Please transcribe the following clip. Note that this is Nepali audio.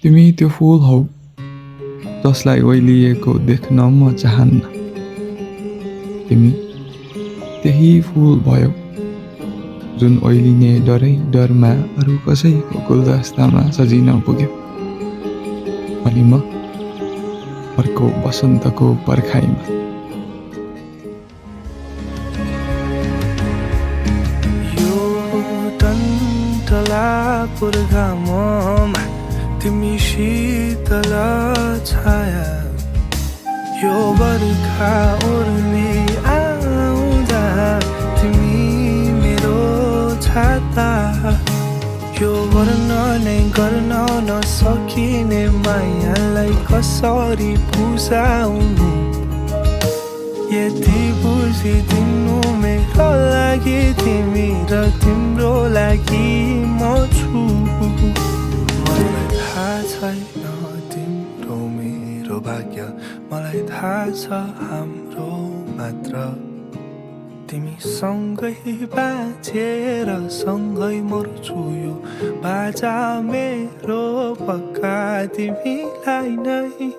तिमी त्यो फुल हौ जसलाई ओइलिएको देख्न म चाहन्न। तिमी त्यही फुल भयो जुन ओइलिने डरै डरमा अरू कसैको गुलदस्तामा सजिन पुग्यो। अनि म अर्को वसन्तको पर्खाइमा। यो टन्टला पुर्खाममा तिमी शीतल छाया, यो बर्खा ओर्ली आउँदा तिमी मेरो छाता, यो गर्न नसकिने मायालाई कसरी बुझाउनु, यति बुझिदिनु मेरो लागि तिमी र तिम्रो लागि म छु। मलाई थाहा छैन तिम्रो मेरो भाग्य, मलाई थाहा छ हाम्रो मात्र। तिमी सँगै बाँचेर सँगै मर्छु, यो बाजा मेरो पक्का तिमीलाई नै।